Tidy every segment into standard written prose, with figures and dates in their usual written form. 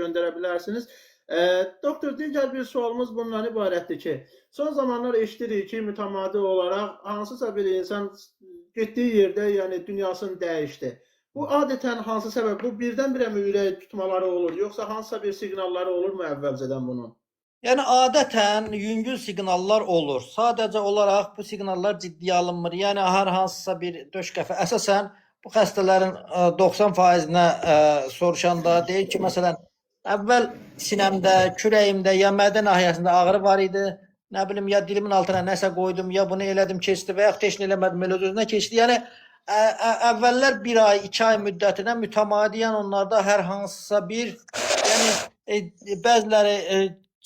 Göndərə bilərsiniz. Doktor, digər bir sualımız bundan ibarətdir ki, son zamanlar eşidirik ki, mütəmadi olaraq hansısa bir insan getdiyi yerdə, yəni dünyasını dəyişdi. Bu adətən hansı səbəb? Bu birdən-birə mi ürək tutmaları olur, yoxsa hansısa bir siqnalları olurmu əvvəlcədən bunun? Yəni adətən yüngül siqnallar olur. Sadəcə olaraq bu siqnallar ciddiyə alınmır. Yəni hər hansısa bir döş qəfə əsasən bu xəstələrin 90%-nə soruşanda deyir ki, məsələn, əvvəl sinəmdə, kürəyimdə ya mədə nahiyəsində ağrı var idi. Nə bilim, ya dilimin altına nəsə qoydum, ya bunu elədim, keçdi və yaxud heç nə eləmədim, elə öz-özünə keçdi. Yəni əvvəllər bir ay, 2 ay müddətinə mütəmadiyyən onlarda hər hansısa bir, yəni bəziləri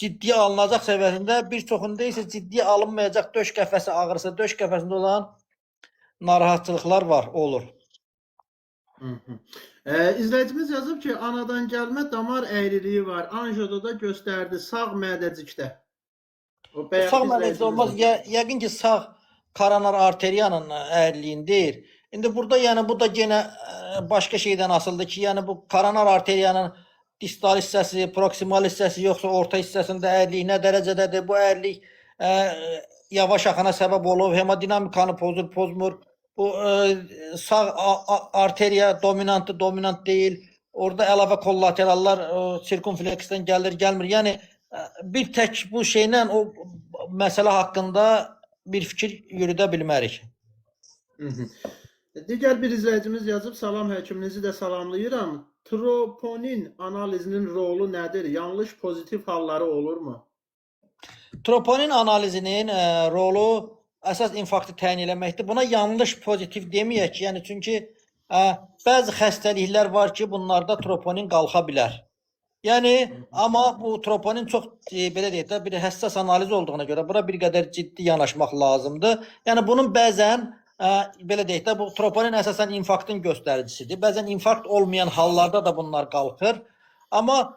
ciddiyə alınacaq səviyyəsində, bir çoxunda isə ciddiyə alınmayacaq döş qəfəsi ağrısı, döş qəfəsində olan narahatçılıqlar var, olur. İzləyicimiz yazıb ki, anadan gəlmə damar əyriliyi var. Anjoda da göstərdi sağ mədəcikdə. O bayaq Sağ mədəcikdə olmaz. Yəqin ki, sağ koronar arteriyanın əyriliyini deyir. İndi burada yəni bu da yenə başqa şeydən asılıdır ki, yəni bu koronar arteriyanın distal hissəsi, proksimal hissəsi yoxsa orta hissəsində əyrilik nə dərəcədədir? Bu əyrilik yavaş axana səbəb olub, hemodinamikanı pozur, pozmur. Bu sağ arteriya dominantdır, dominant deyil. Orada əlavə kollaterallar sirkumfleksdən gəlir, gəlmir. Yəni bir tək bu şeylə o məsələ haqqında bir fikir yürüdə bilmərik. Digər bir izləyicimiz yazıb, salam həkiminizi də salamlayıram. Troponin analizinin rolu nədir? Yanlış pozitiv halları olurmu? Troponin analizinin rolu əsas infarktı təyin eləməkdir. Buna yanlış pozitiv deməyək ki, yəni çünki bəzi xəstəliklər var ki, bunlarda troponin qalxa bilər. Yəni amma bu troponin çox belə deyək də bir həssas analiz olduğuna görə bura bir qədər ciddi yanaşmaq lazımdır. Yəni bunun bəzən belə deyək də bu troponin əsasən infarktın göstəricisidir. Bəzən infarkt olmayan hallarda da bunlar qalxır. Amma